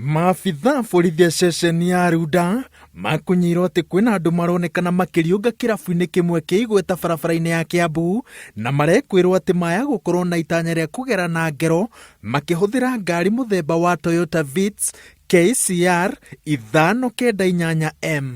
Maabithaa borithi a ceceni ya Runda makunyĩirwo atĩ kwĩna andũ maronekana makĩriũnga kĩrabu-inĩ kĩmwe kĩ igweta barabara-inĩ ya Kiambu na marekwĩrwo atĩ maya gũkorwo na itanya rĩa kũgerana ngero makĩhũthĩra ngari mũthemba wa Toyota Vitz KCR 598M.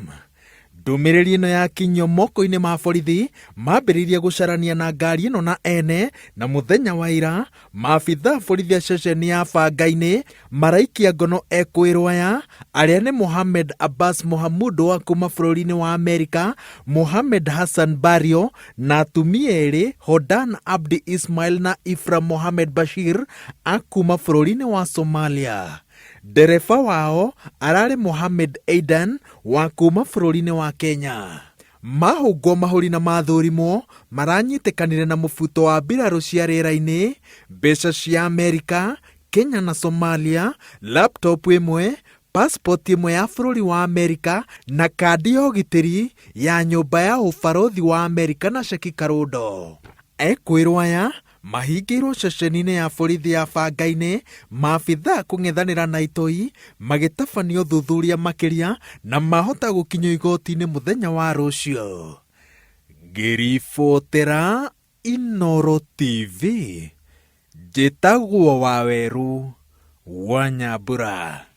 Ndũmĩrĩri ĩno yakinyio moko-inĩ ma borithi mambĩrĩirie gũcarania na ngari ĩno na ene na mũthenya wa ira maabithaa borithi a ceceni ya Banga-inĩ maraikia ngono ekũĩrwo aya arĩa nĩ Mohamed Abbas Mohamud wa kuma bũrũri-inĩ wa Amerika, Mohamed Hassan Bario na atumia erĩ Hodan Abdi Ismail na Ifra Mohamed Bashir a kuma bũrũri-inĩ wa Somalia. Ndereba wao ararĩ Mohamed Aidan wa kuma bũrũri-inĩ wa Kenya. Mahũngwo mahũri na mathũrimwo maranyitĩkanire na mũbuto wa mbirarũ cia rĩera-inĩ, mbeca cia Amerika, Kenya na Somalia, laptop ĩmwe, passport ĩmwe ya bũrũri wa Amerika na kandi ya ũgitĩri ya nyũmba ya ũbarũthi wa Amerika na ceki karũndo. Ekwĩrwo aya mahingĩirwo ceceni-inĩ ya borithi ya Banga-inĩ, maabithaa kũng'ethanĩra na itoi magĩtabania ũthuthuria makĩria na mahota gũkinyio igoti-inĩ mũthenya wa rũciũ. Ngĩribotera Inooro TV, njĩtagwo Wawerũ wa Nyambura.